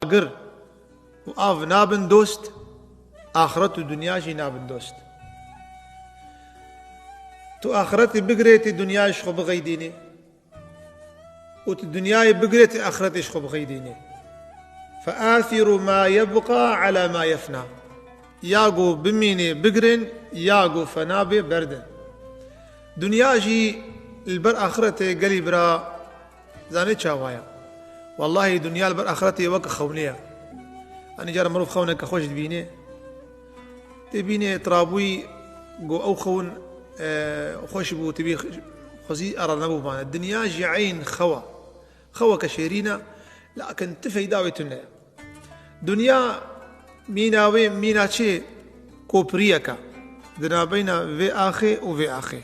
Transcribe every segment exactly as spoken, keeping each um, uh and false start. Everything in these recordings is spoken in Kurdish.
Agir û av nabin dost, axiret û dinya jî nabin dost. Tu axiretê bigirê, tê dinyayê ji xwe bixeydînê. Û tu dinyayê bigirê, tê axiretê ji xwe bixeydînê. Feathîru ma yebqa ala ma yefna. Ya ku bimînê bigirin, ya ku fena bê berdin. Dinya jî li ber axiretê gelî bira Zanê çawa ye? Wellahî dinya li ber axiretê weke xewnê ye. Anî cara mirov xewneke xweş dibîne. Tê bîne trabûyî ku ew xewn, e, xweş bû, tibî xwezî ara nebûmane. Dinya jî eyn xewa. Xeweke şêrîn e, lakin ti feyda wê tune ye. Dinya mîna wê mîna çi? Kopriyeke. Di navbeyna vê axê û vê axê.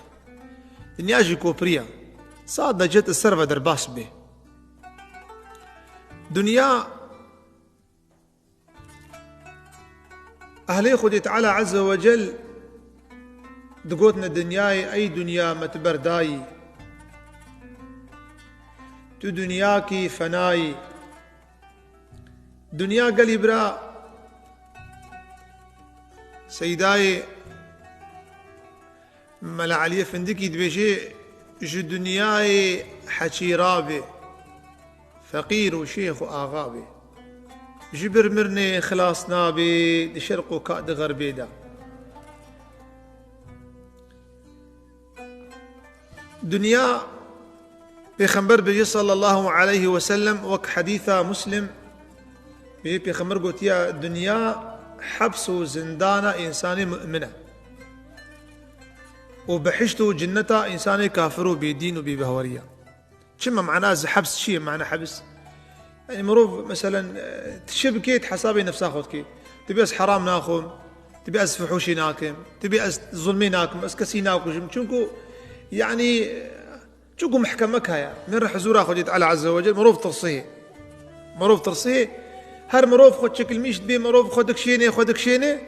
Dinya jî kopriya. Sadece tu ser ve derbas bê. Dinya ehlê Xwedê Teala Azze ve Cel digotine dinyayê, ey dinya me tu berdayî. Tu dinyakî fenayî. Dinya gelî bira Seydayê Mela Eliyê Findikî dibêje, ji dinyayê heçî rabê, feqîr û şêx û axa bê. Ji birmirnê xilas nabê, di şerq û ka di xerbê de. Dinya, Pêxember bêje sallallahu aleyhi ve sellem, wek hedîsa Muslim, bêje Pêxember gotiya, dinya heps û zindana însanê mu'min e. Û behişt û cinneta însanê kafir û bêdîn û bêbehwerî ye. Çima mana ez heps çi ye, mana heps? Yani mirov, meselen, e, tu çi bikê, tu hesabê nefsa xwe dikê. Tu bê ez heram naxwim, tu bê ez fihuşî nakim, tu bê ez zulmê nakim, ez kesî nakujim. Çunku, yani, çunku mehkemek heye. Min re huzura Xwedê Teala Azze ve Celle, mirov tirsihê. Mirov tirsihê. Her mirov xwe çekilmîş dibê, mirov xwe dikşênê, xwe dikşênê.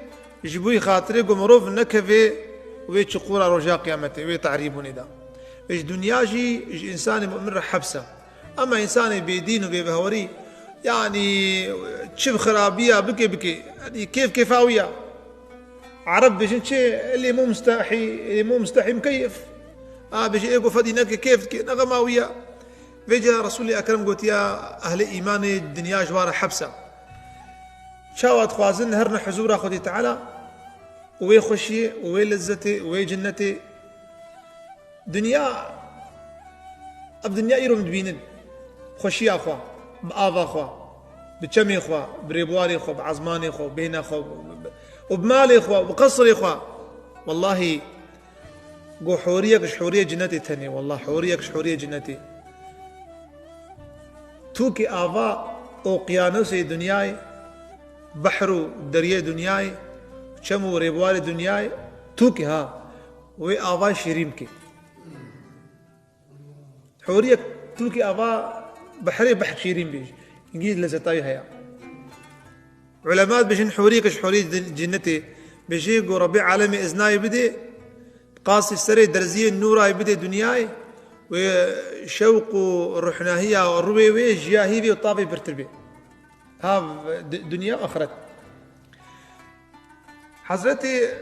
Ji bo xatirê ku mirov nekeve wê çuqura roja qiyametê, wê tehrîbûnê de. Vê ji dinya jî ji însanê mu'min re heps e. Ema însanê bêdîn û bêbehwerî, yanî çi bi xirabiya bike bike, yanî kêf kêfa wî ya. Ereb bêjin çi, lê mû mustehî, lê mû mustehî mukeyef. A bêjin ê ku fedî neke kêf dike, ne xema wî ya. Vêca Resûlê Ekrem gotiya, ehlê îmanê dinya ji wan re heps e. Çawa dixwazin herine huzûra Xwedê Teala û wê xweşiyê û wê lezzetê û wê cinnetê. Dinya, ev dinya îro min dibînin. Xweşiya xwe, bi ava xwe, bi çemê xwe, bi rêbuarê xwe, bi ezmanê xwe, bi bêhna xwe, bi, bi, û bi malê xwe, bi qesrê xwe. Wellahî, go hûriyek ji hûriyê cinetê tenê. Wellah, hûriyek ji hûriyê cinetê. Tûkê ava oqyanusê dinyayê, behr û deriyê dinyayê, çem û rêbuarê dinyayê, tûkê ha. Wê ava şêrîn bike. Hûriyek tûkê ava behrê behk şêrîn bê. Hingî lezeta wî heye. Ulema dibêjin hûriyek ji hûriyê din-, cinnetê bêjê ku Rebbê alemê iznayê bidê, qasî serê derziyê nûrayê bidê dinyayê, wê şewq û ruhnahiya rûyê wê ji ya hîvê û tavê pirtir bê. Ha, di-, dinya axiret. Hezretê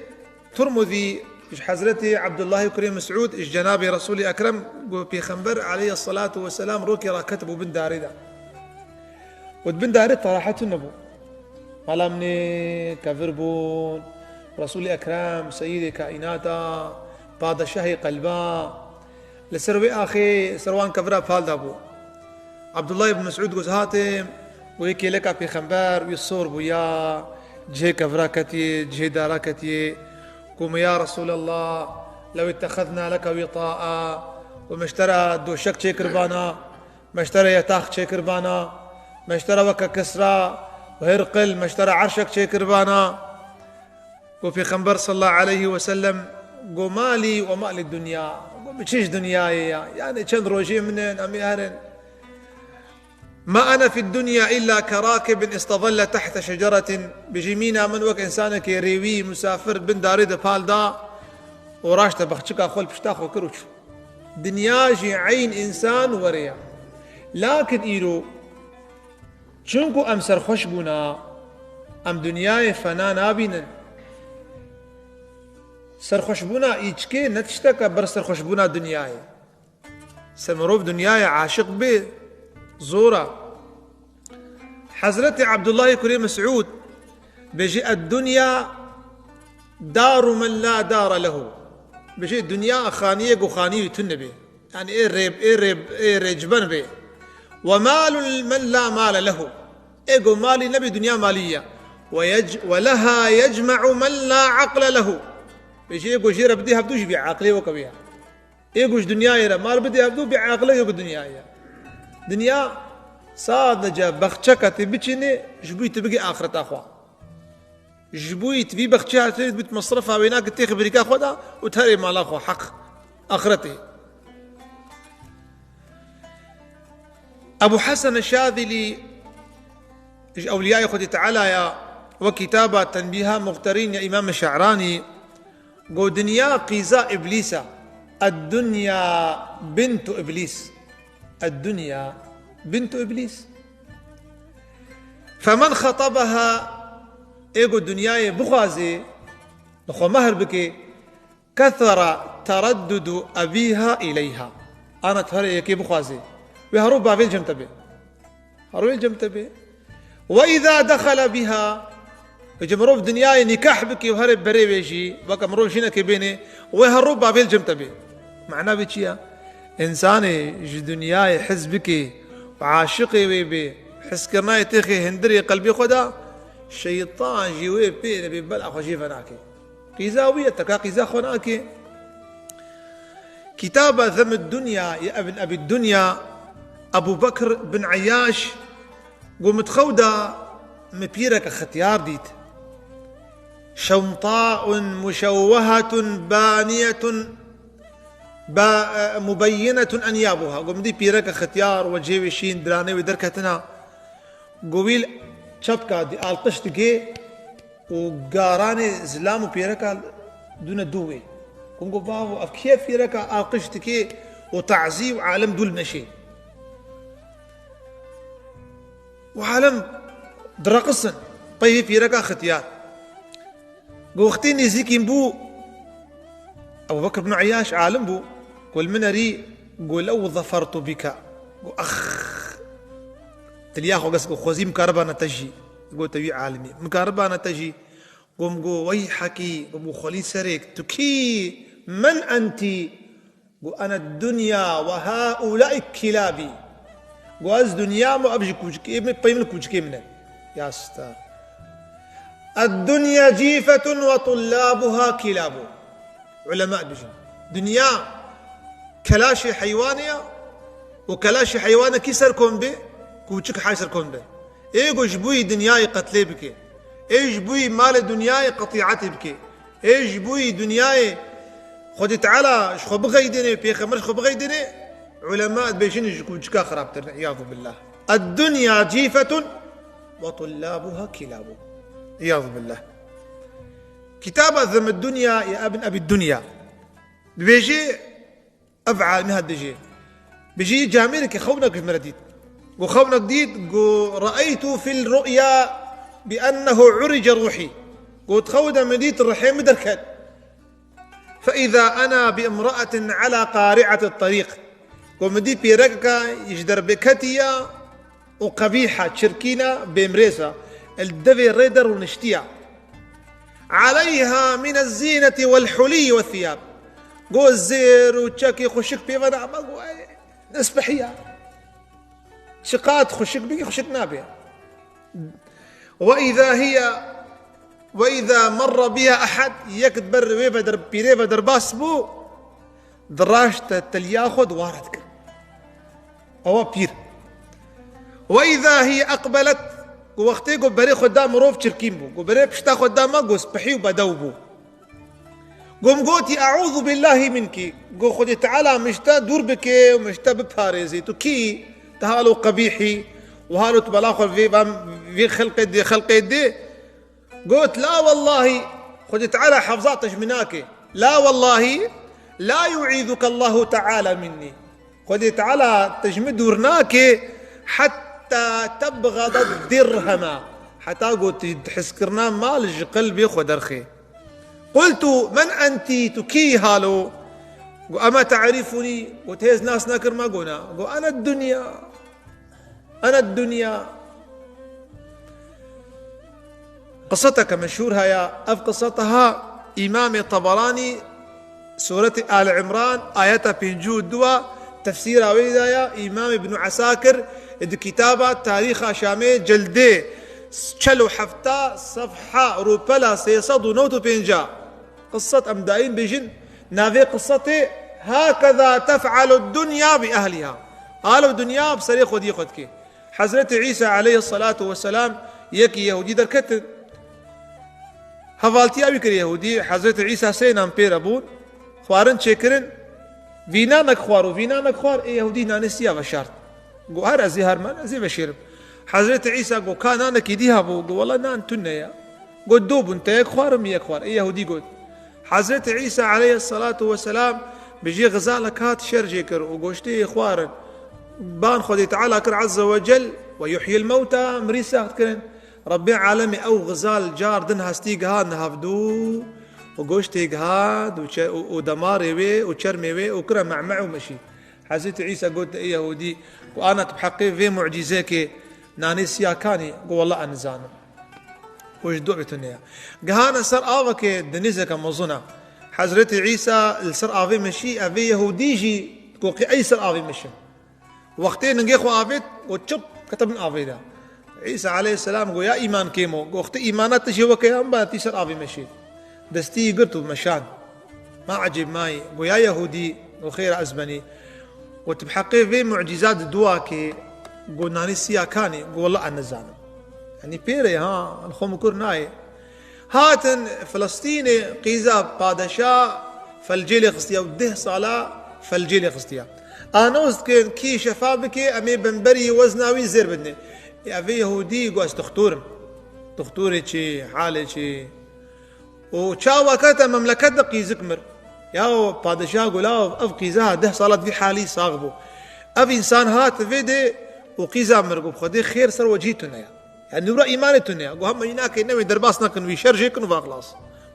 Turmuzî ji Hezretê Ebdullahê kurê Mesûd ji Cenabê Resûlê Ekrem got, Pêxember aleyhisselatu vesselam rokê raketibû bin darê de. Û di bin darê tarahetin nebû. Mala min ê kevir bûn. Resûlê Ekrem, Seyîdê Kaînata, Padişahê qelba, Li ser wê axê ser wan kevira pal dabû. Abdullah ibn Mesûd got, hatim, wê kêleka pêxember wî sor bûya, cihê kevira ketiye, cihê dara ketiye, ku me ya Resûlallah, lew ittexezna leke wîtaa, ku me ji te re doşek çêkiribana, me ji te re yetax çêkiribana, me ji te re weke Kisra û Hirqil, me ji te re erşek çêkiribana. Got Pêxember sallallahu aleyhi ve sellem, got, "Ma lî ve ma lid dunya." Got, "Min çi ji dinyayê ya? Yani çend rojê min in, em ê herin." "Ma ene fid dunya illa kerakibin istezelle tehte şeceretin." Bijî mîna min wek însanekê rêwî, musafir, bin darê de pal da û raşte bexçika xwe li pişta xwe kir û çû. Dinya jî eyn însan were ya. Lakin îro Çunku em serxweş bûna, em dinyayê fena nabînin. Serxweşbûna îçkê ne tişteke ber serxweşbûna dinyayê. Ser mirov dinyayê aşiq bê, zor e. Hezretî Ebdullahê kurê Mesûd bêjî, "Eddunya daru men la dara lehu." Bêjî, dinya xaniyê ku xanî wî tune bê. Yani ê rê, ê rê, ê rêciben bê. "Ve malun men la male lehu." Ê ku malî nebî, dinya malî ye. "Ve yec-, ve leha yecme'u men la aqle lehu." Bêjî, ê ku jê re bidî hevdû jî bê aqilê weke wî ye. Ê ku ji dinyayê re mal bidî hevdû, bê aqilê weke dinyayê ye. Dinya sadece bexçeke tê biçînê, ji bo tu bigî axireta xwe. Ji bo tu vî bexçê hatê, tu mesrefa wê nake, têxî birîka xwe de û tu herê mala xwe, heq, axretê. Ebu Hesen Şazilî ji ewliyayê Xwedê Teala ya, we kitaba Tenbîha Muxterîn ya Îmam Şe'ranî, got, dinya qîza Îblîs e. Ed-dunya bintu Îblîs. Ed-dunya bintu Îblîs. Femen xetabaha, ê ku dinyayê bixwazê, li xwe mehr bike, kethera tereddudu ebîha îleyha. Ana tu herê yekê bixwazê, wê her roj bavê li cem te bê. Her roj li cem te bê. Ve îza dexele bîha, ji mirov dinyayê nîkah bike û herê berê wê jî, weke mirov jinekê bênê, wê her roj bavê li cem te bê. Mana vê çi ye? Însanê ji dinyayê hez bike û aşiqê wê bê, hezkirinayê têxê hundirê qelbê xwe de, şeytan jî wê pê nebê, bela xwe jê venake. Qîza wî ye, te ka qîza xwe nake. Kitaba Zemid Dunya ya Ibn Ebî Dunya, Ebu Bekr bin Eyyaş, got, min di xew de min pîreke xetiyar dît. Şemtaun muşewwehetun baniyetun ba-, e, mubeyyinetun enyabuha. Got, min dî pîreke xetiyar, we cihê wê şîn, diranê wê derketina. Got, wî çepka dî alqiş dike û garanê zilam û pîreka dûne dû wê. Got, got, bavo, ev kî ye pîreka alqiş dike û tazî û alem dû li neşê? Û alem direqisin, pey vê pîreka xetiyar. Got, wextê nêzîkî min bû, Ebu Bekr bin Eyyaş alim bû, got, li min erî, got, lew zefertu bike. Got, ax, tiliya xwe kes, got, xwezî min karibana te jî. Got, te wî alimî. Min karibana te jî. Got, min got, weyhekî, got, min got, xwelî serêk, tu kî, men entî? Got, ene dunya ve haulai kilabî. Got, ez dinya me, ev jî kûçikê min, pey min kûçikê min e. Ya star. Eddunya cîfetun ve tullabuha kilabu. Ulema dibêjin, dinya kelaşê heywanê ya û kelaşê heywanekî ser kom bê, kûçik hay ser kom be. Ê ku ji bo yî dinyayê qetlê bike, ê ji bo yî malê dinyayê qetîetê bike, ê ji bo yî dinyayê Xwedê Teala ji xwe bixeydêne, pêxember ji xwe bixeydêne, ulema dibêjin ji kûçika xirabtir ne, îyadu billah. Eddunya cîfetun ve tullabuha kilabu. Îyadu billah. Kitaba Zemid Dunya ya Ibn Ebî Dunya. Dibêje, ev alimî hat dibêje. Bêjî camêrekê xewnek ji min re dît. Got, xewnek dît, got, re'eytu fil ru'ya bi ennehu urice ruhî. Got, xew de min dît, rihê min derket. Fe îza ena bi imra'atin ala qari'ati tarîq. Got, min dî pîrekeka ji derbê ketî ya û qebîh e, çirkîn e, bêmirêz e. Li devê rê de rûniştiye. Aleyha min ez-zîneti wel hulî we thiyab. Got, zêr û çekê xweşik pê ve ne, ama got, ey, ne spehî ye. Çiqat xweşik bikî, xweşik nabe. Ve îza hiye, ve îza merre biha ehad, yek di ber wê ve der-, pîrê ve derbas bû, diraşte teliya xwe di wa re dikir. Ewa pîr. Ve îza hiye ekbelet, ku wextê ku berê xwe da mirov çirkîn bû. Ku berê pişta xwe da me, ku spehî û bedew bû. Got, min gotî, "Eûzu billahî minkî." Got, "Xwedê Teala min ji te dûr bike û min ji te biparêzê. Tu kî? Tu halo qebîhî û halo tu bela xwe vê, vê xelqê dê, xelqê dê." Got, "La wellahî, Xwedê Teala hefza te ji min nake. La wellahî, la yu'îzuke Allahu Teala minnî." Xwedê Teala te ji min dûr nake, het-, حتى تبغض الدرهم. Heta got tu hizkirina mal ji qelbê xwe derxê. قلت: من أنت؟ Tu kî halo? Got: أما تعرفني؟ Got: hêz nas nakir me? Got: na. Got: أنا الدنيا. أنا الدنيا. Qiseteke meşhûr heye. Ev qiseta ha Îmamê Teberanî, Sûretê Al Imran, ayeta pêncî û dua, tefsîra wê daya Îmam Ibn Esakir di kitaba Tarîxa Şamê cildê çel û hefta sefha rûpela sê sed û newt û pênca. Qiset em daîm bêjin, navê qisetê هكذا تفعل الدنيا بأهلها. Alo dinya bi serê xwediyê xwe dike. Hezretî Îsa aleyhisselatu vesselam yekî Yehûdî derketin. Hevaltiya wî kir Yehûdî, Hezretî Îsa sê nan pê re bûn, xwarin çêkirin, vî nanek xwar û vî nanek xwar, ê Yehûdî nanê siya veşart. Got: her ez ê her me, ez ê veşêrim. Hezretî Îsa got: ka nanekî dî hebû? Got: wela nan tune ye. Got: do bûn, te yek xwarim, yek xwar. Ê Yehûdî got. Hezretî Îsa aleyhisselatu vesselam bi jê xizalek hat şer jê kir û goştê xwarin. Ban Xwedê Teala kir Azze ve Cel, ويحيي الموتى, mirî saxt kirin. Rebbê alemê ew xizal car din hestî giha nihevdû û goştê gihat û çe-, û, û demarê wê û çermê wê û kire mehmeh û meşî. Hezretî Îsa got: ey Yehûdî, ku ana tu bi heqê vê mucîzekê nanê siya kanî? Got: wela ez nizanim. Û ji dua tune ye. Gihane ser avekê, denizeke mezin e. Hezretî Îsa li ser avê meşî, evê Yehûdî jî goqî ey ser avê meşin. Wextê ningê xwe avêt, got: çip, kete bin avê de. Îsa aleyhisselam got: ya îman kêm o. Got: wextê îmana tu jî weke yan ba, tî ser avê meşî. Destî girt û meşan. Ma ecêb mayî. Got: ya Yehûdî, got: xêra ez benî. Got: bi heqê vê mucîza di dua kê, got, nanî siya kanî? Got: wela ez nizanim. Yanî pêre ha, an xwe mikur nayê. Hatin Filistînê, qîza padeşa felcê lê xistiya û deh sala felcê lê xistiya. Anons dikin, kî şefa bike, em ê bemberî wezna wî zêr bidinê. Ê, evê Yehûdî got: ez dixtor im. Dixtorê çi, halê çi? Û çawa kete memleket de qîzik mir. Ya padişah got: law, ev qîza deh sala di vî halî sax bû. Ev însan hat vê dê û qîza mir. Got: bi Xwedê xêr ser wecihî tune ye. Yanî nûra îmanê tune ye. Got: hema wî nake, newê derbas nakin wî, şer jê kin û vaxilas.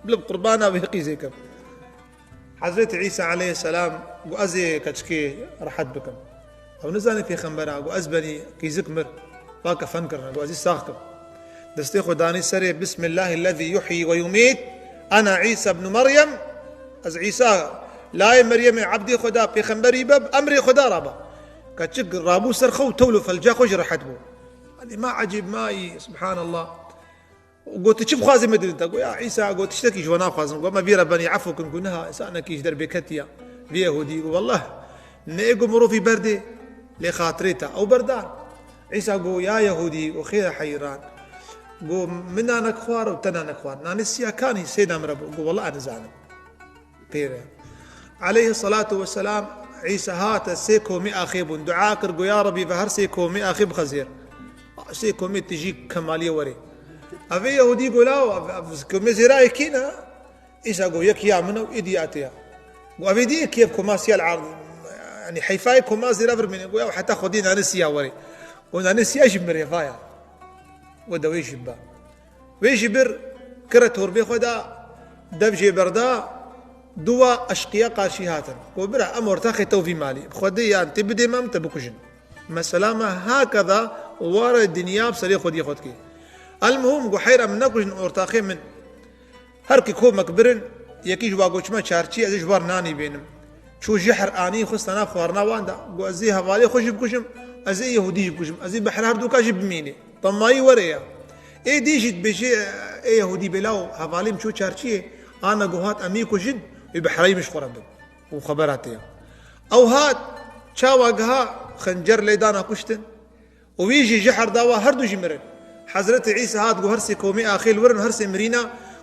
Bila bi qurbana wê qîzê kim. Hezretî Îsa aleyhisselam got: ez ê keçikê rehet bikim. Ew nizane pêxembera, got: ez benî qîzik mir, va kefen kirine, got: ez î sax kim. Destê xwe danî serê, Bismillahillezî yuhyi ve yumît, ena Îsa ibnu Meryem, ez Îsa, layê Meryemê ebdê Xweda, pêxemberî be, bi emrê Xweda rabe. Keçik rabû ser xwe û tewl û felca xwe jî rehet bû. Yanî ma ecêb mayî, subhanallah. Got: tu çi bixwazî min didin te? Got: ya Îsa, got, tiştekî ji we naxwazim. Got: me vî re benî efû kin, ku niha însanekî ji derbê ketiya. Vî Yehûdî got: wellah, ne ê got mirovî berdê, lê xatirê te ew berdan. Îsa got: ya Yehûdî, got, xêra heyran. Got: min nanek xwar û te nanek xwar. Nanê siya kanî sêna min re bû. Got: wellah ez nizanim. Pêre. Aleyhissalatu vesselam, Îsa hate, sê komî axê bûn. Dua kir, got: ya Rebî, ve her sê komî axê bixezêr. Sê komê tijî kemaliyê werê. Evê Yehûdî got: law, ev, ev komê zêra yekî ne? Îsa got: yek ya min e û êdî ya te ye. Got: evê dî yekî ev koma siya li ard, yanî heyfayê koma zêra vir bimîne. Got: ya heta Xwedê nanê siya werê. Got: nanê siya jî mirê vaya. Got: dewê jî bibe. Wê jî bir, kire torbê xwe da, dev jê berda, duwa eşqiya qarşî hatin. Got: bira, em ortaxê te û vî malî. Bi Xwedê yan tê bidê me, em te bikujin. Mesela me hakeza ware dinya bi serê xwediyê xwe dikê. Elmuhim, got: heyra min nekujin ortaxê min. Her ki komek birin, yekî ji wa got: çima çarçî, ez ê ji war nanî bênim. Çû jehr anî xwesta nav xwarina wan de. Got: ez ê hevalê xwe jî bikujim, ez ê Yehûdî jî bikujim, ez ê behra her dûka jî bimînê. Temayî were ya. Ê dî jî dibêje, ê Yehûdî bê law, hevalê min çû çarçiyê, ana got hat em ê kujin, wê behrayî min ji xwe re bin. Û xebera te ya. Ew hat, çawa giha, xencer lê dana kuştin. Û wî jî jehr da wa, her du jî mirin. Hezretî Îsa hat, got: her sê komê axê li wir in, her sê mirîna,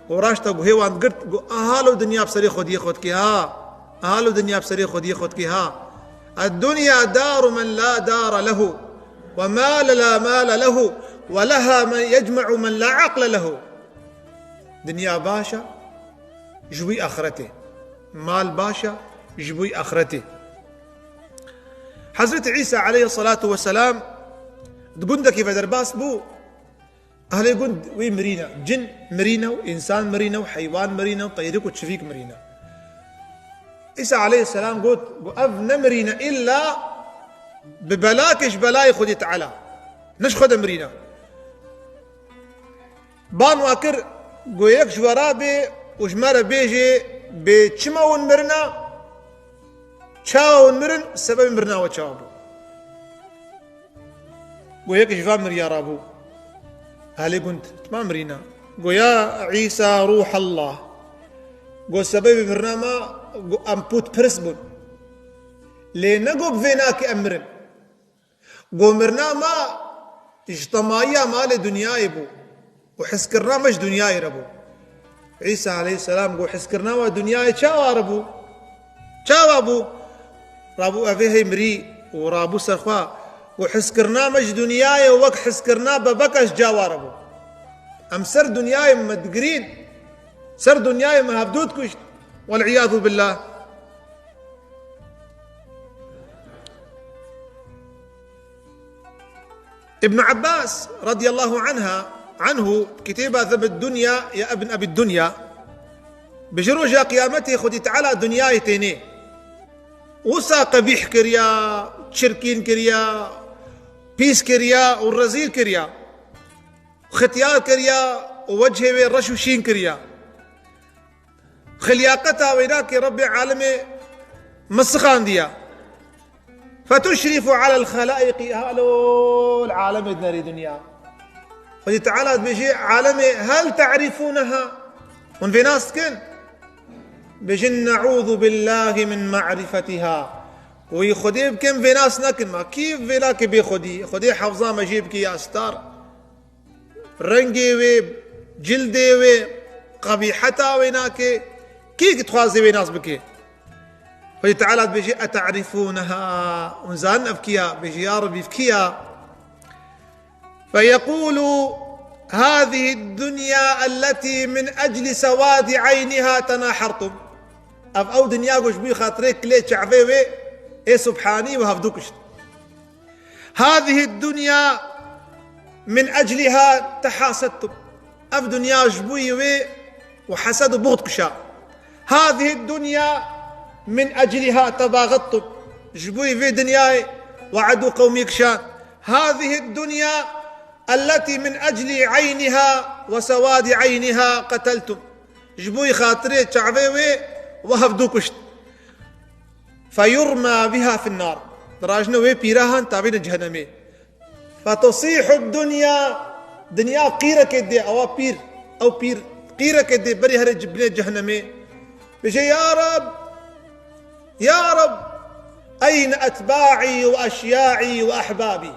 got, raşta guhê wan girt, got: aha lo dinya bi serê xwediyê xwe dikê ha. Aha lo dinya bi serê xwediyê xwe dikê ha. الدنيا دار من لا دار له، ومال لا مال له، ولها من يجمع من لا عقل له. Dinya baş e ji bo axiretê. Mal baş e ji bo axiretê. Hezretî Îsa aleyhisselatu vesselam Di gundekî ve derbas bû, ehlê gund wî mirîne. Cin mirîne û însan mirîne û heywan mirîne û teyrik û çivîk mirîne. Îsa aleyhisselam got, got, "Ev nemirîne îlla bi belakê ji belayê Xwedê Teala. Ne ji xwe de mirîne." Ban wa kir, got, "Yek ji we rabê û ji me re bêjê, bê çima hûn mirina, çawa hûn mirin, sebebê mirina we çawa bû?" Got, "Yek ji van miriya rabû." Ehlê gund, "Tima mirîna?" Got, "Ya Îsa Ruhallah." Got, "Sebebê mirina me, got, em pûtpirs bûn. Lê ne got bi vê nakê em mirin." Got, "Mirina me ji temayiya malê dinyayê bû û hizkirina me ji dinyayê re bû." Îsa aleyhisselam got, "Hizkirina we dinyayê çawa re bû? Çawa bû?" Rabû evê hey mirî û rabû ser xwe. Got, "Hizkirina me ji dinyayê wek hizkirina bebeka ji cawa re bû. Em ser dinyayê me digirîn, ser dinyayê me hevdû dikuşt. Wel'iyadu billah." Ibn Abbas radiyallahu anha, anhu, kitêba Zeb Dunya ya Ibn Abi Dunya, bije roja qiyametê Xwedî Teala dinyayê tênê. Wisa qebîh kiriya, çirkîn kiriya, pîs kiriya û rezîl kiriya. Xitiyar kiriya û wechê wê reş û şîn kiriya. Xilyaqeta wênakê Rebbê alemê min sixandiya. Fetushrifu alel xelaiqi, halo li alemê dinerî dinya. Xwedî Teala dibêjê, alemê hel ta'rifuneha. Hûn vê nas dikin? Bêjin, ne'ûzu billahi min ma'rifetiha. Wî Xwedê bikin, vê nas nakin ma. Kî vê nake bê Xwedî? Xwedê hefza me jê bike ya star. Rengê wê, cildê wê, qebîheta wê nake, kî dixwaze wê nas bike? Xwedê Teala dibêje, "Ete'rifûneha?" Hûn zanin ev kî ya? Bêje, "Ya Rebî, ev kî ya?" Feyeqûlû, "Hâzihî dunya elletî min eclî sewâdî eynîha tenâhertum." Ev, ew dinya ku ji bo xatirê kilê çavê wê, ê subhanî we hevdû kuşt. هذه الدنيا من أجلها تحاسدتم. Ev dinya ji bo wê we hesed û buxd kişa. هذه الدنيا من أجلها تباغضتم. Ji bo vê dinyayê we edû qewmî kişan. هذه الدنيا التي من أجل عينها وسواد عينها قتلتم. Ji bo xatirê çavê wê we hevdû kuşt. فيرمى بها في النار. Dirajine wê pîra han tavîne cehennemê. فتصيح الدنيا. Dinya qîrekê dê, ewa pîr, ew pîr qîrekê dê berê here binê cehennemê. Bêje, "Ya Rab, ya Rab, eyne etbaî ve eşyaî ve ehbabî?"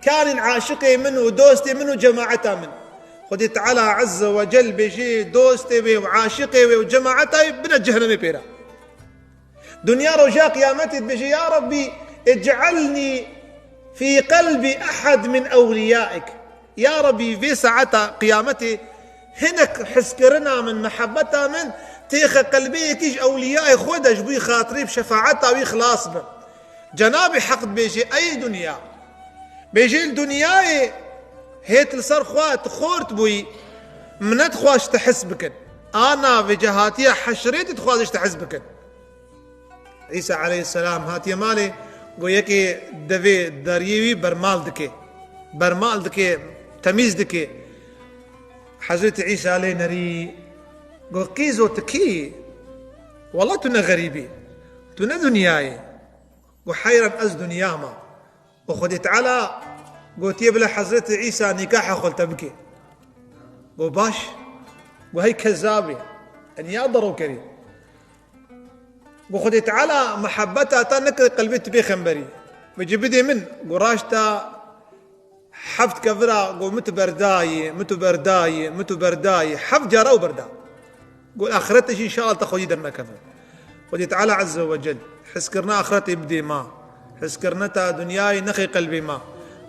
Kanîn aşiqê min û dostê min û cemaeta min? Xwedê Teala Azze ve Cel bêje, dostê wê û aşiqê wê û cemaeta wê bine cehennemê pêra. Dinya roja qiyametê dibêje, "Ya Rabbî, ic'elnî fî qelbî ehad min ewliyaik." Ya Rabbî, vê saeta qiyametê hinek hizkirina min, mihebeta min têxe qelbê yekî ji ewliyayê xwe de, ji bo xatirê bi şefaeta wî xilas bim. Cenabê Heq dibêje, ey dinya, bêje li dinyayê hêt li ser xwe tu xort bûyî, min nedixwast tu his bikin. A navê cehatiya heşrê tu dixwazî tu his bikin. Îsa aleyhisselam hatiye malê, got, yekê devê dariyê wî bermal dike. Bermal dike, temîz dike. Hezretî Îsa lê nerî, got, qîzo tu kî? Wela tu ne xerîbî, tu ne dinyayê. Got, heyran ez dinya me. Û Xwedê Teala gotiye bila Hezretî Îsa nîkaha xwe li te bike. Got, baş. Got, hey kezabê. Eniya derokerî. Got, Xwedê Teala mihebeta te nekir qelbê tu pêxemberî. Vêce bidê min. Got, raşta heft kevira, got, min tu berdayê, min tu berdayê, min tu berdayê. Heft cara ew berda. Got, axirete jî înşallah te xwedî dernekeve. Xwedê Teala Azze ve Cel, hizkirina axiretê bidê ma. Hizkirina ta dinyayê nexê qelbê ma.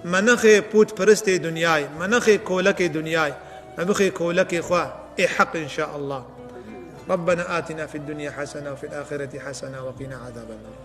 Me nexê pûtperistê dinyayê, me nexê kolekê dinyayê. Me bixê kolekê xwe, ê heq înşallah. ربنا آتنا في الدنيا حسنة وفي الآخرة حسنة وقنا عذاب النار.